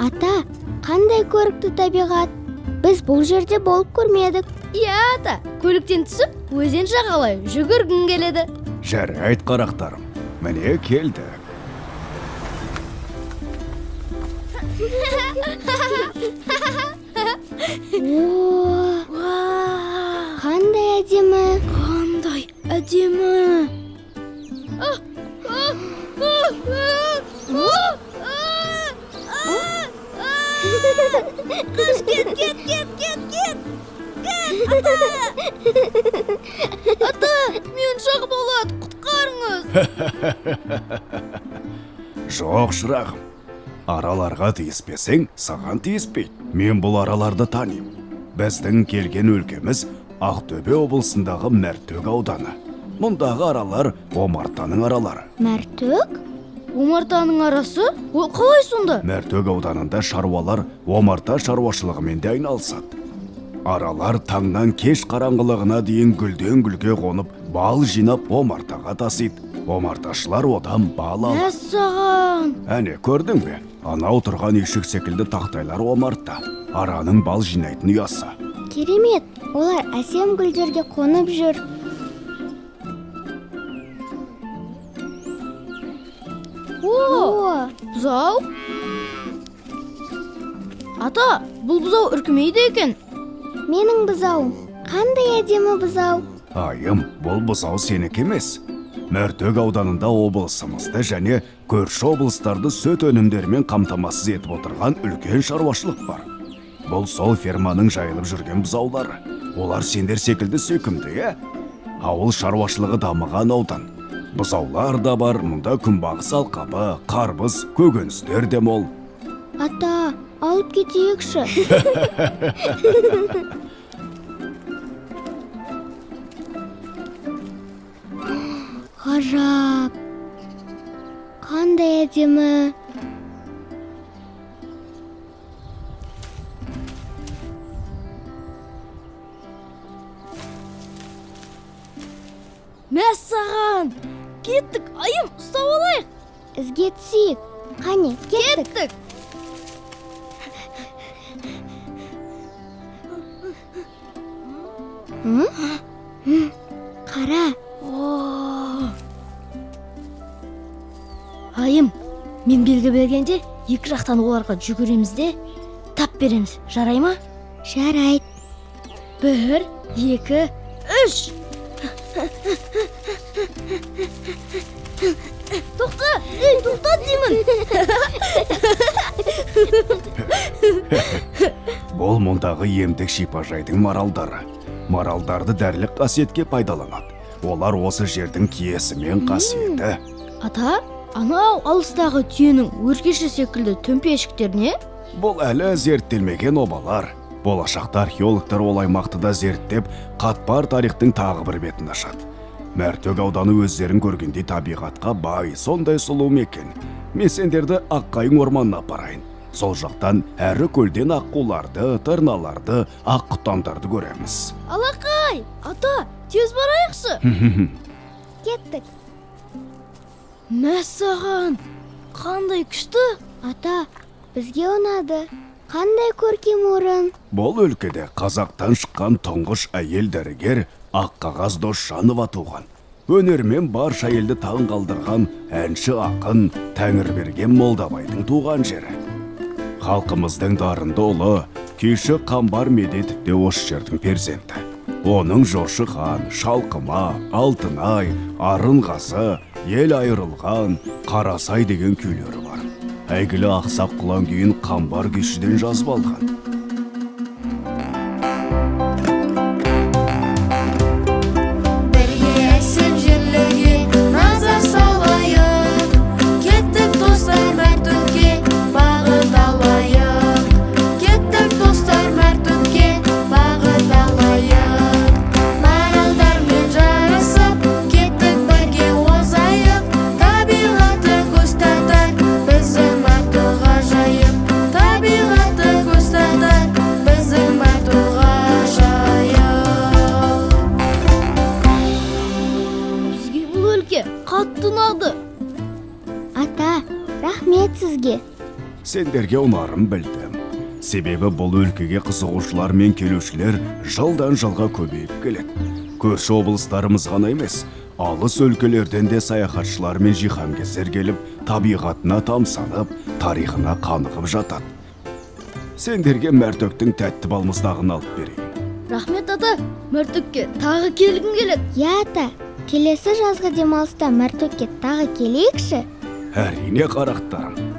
Ата, қандай көрікті табиғат. Біз бұл жерде болып көрмедік. Иә, ата, көліктен түсіп, өзен жағалай жүгіргім келеді. Жарайды, қарақтарым, міне келдік. О, қандай әдемі. Қандай әдемі. Қаш, кет, кет, кет, кет, кет. Кет, ата. Ата, мен шағып алады, құтқарыңыз. Жоқ, шырағым. Араларға тиіспесең, саған тиіспейді. Мен бұл араларды танимын. Біздің келген өлкеміз Ақтөбе облысындағы Мәртөк ауданы. Мұндағы аралар омартаның аралары. Мәртөк? Омартаның арасы? Ол қалай сонда? Мәртөк ауданында шаруалар омарта шаруашылығымен де айналысады. Аралар таңнан кеш қараңғылығына дейін гүлден гүлге қонып, бал жинап омартаға тасиды. Омарташылар одан бал алады. Мәссаған. Әне, көрдің бе? Анау тұрған үйшік секілді тақтайлар омарта. Араның бал жинайтын ұясы. Керемет, олар әсем гүлдерге қонып жүр. О, О, бұзау. Ата, бұл бұзау үркімейді екен. Менің бұзауым. Қандай әдемі бұзау. Айым, бұл бұзау сенікі емес. Мәртөк ауданында облысымызды және көрші облыстарды сүт өнімдерімен қамтамасыз етіп отырған үлкен шаруашылық бар. Бұл сол ферманың жайылып жүрген бұзаулары. Олар сендер секілді сүйкімді, е? Ауыл шаруашылығы дамыған аудан. Бұзаулар да бар, мұнда күнбағыс алқабы, қарбыз, көкөністер де мол. Ата, алып кетейікші. Ғажап. Қандай әдемі. Мәссаған. Кеттік, айым, ұстап алайық. Ізге түсейік. Қане, кеттік. Кеттік. Қара. О. Айым, мен белгі бергенде екі жақтан оларға жүгіреміз де тап береміз. Жарай ма? Жарайды. 1, 2, 3. Тоқта, ей, тоқта деймін. Бұл мұндағы емдік шипажайдың маралдары. Маралдарды дәрілік қасиетке пайдаланады. Олар осы жердің киесі мен қасиеті. Ата, анау алыстағы түйенің өркеші секілді төмпешіктер не? Бұл әлі зерттелмеген обалар. Болашақта археологтар ол аймақты да зерттеп, қатпар тарихтың тағы бір бетін ашады. Мәртөк ауданы өздерін көргендей табиғатқа бай, сондай сұлу мекен. Мен сендерді Аққайың орманына апарайын. Сол жақтан әрі көлден аққуларды, тырналарды, ақ құтандарды көреміз. Алақай, ата, тез барайықшы. Кеттік. Мәссаған, қандай күшті. Ата, бізге ұнады. Қандай көркем орын. Бұл өлкеде қазақтан шыққан тұңғыш әйел дәрігер Аққағаз Досжанова туған. Өнерімен барша елді таң қалдырған әнші ақын Тәңірберген Молдабайдың туған жері. Халқымыздың дарынды ұлы күйші Қамбар Медетов те осы жердің перзенті. Оның Жошы хан, Шалқыма, Алтынай, Арынғазы, Ел айырылған, Қарасай деген күйлері бар. Әйгілі Ақсақ құлан күйін Қамбар күйшіден жазып алған. Бірге әсем жерлерге назар салайық. Кеттік, достар, Мәртөкке бағыт алайық. Кеттік, достар, Мәртөкке бағыт алайық. Маралдармен жарысып, кеттік бірге озайық. Табиғаты көз тартар, біздің Мәртөк ғажайып. Табиғаты көз тартар, біздің Мәртөк ғажайып. Бізге бұл өлке қатты ұнады. Ата, рахмет сізге. Сендерге ұнарын білдім. Себебі бұл өлкеге қызығушылар мен келушілер жылдан жылға көбейіп келеді. Көрші облыстарымыз ғана емес, алыс өлкелерден де саяхатшылар мен жиһанкездер келіп, табиғатына тамсанып, тарихына қанығып жатады. Сендерге Мәртөктің тәтті балмұздағын алып берейін. Рахмет, ата. Мәртөкке тағы келгім келеді. Иә, ата, келесі жазғы демалыста Мәртөкке тағы келейікші. Әрине, қарақтарым.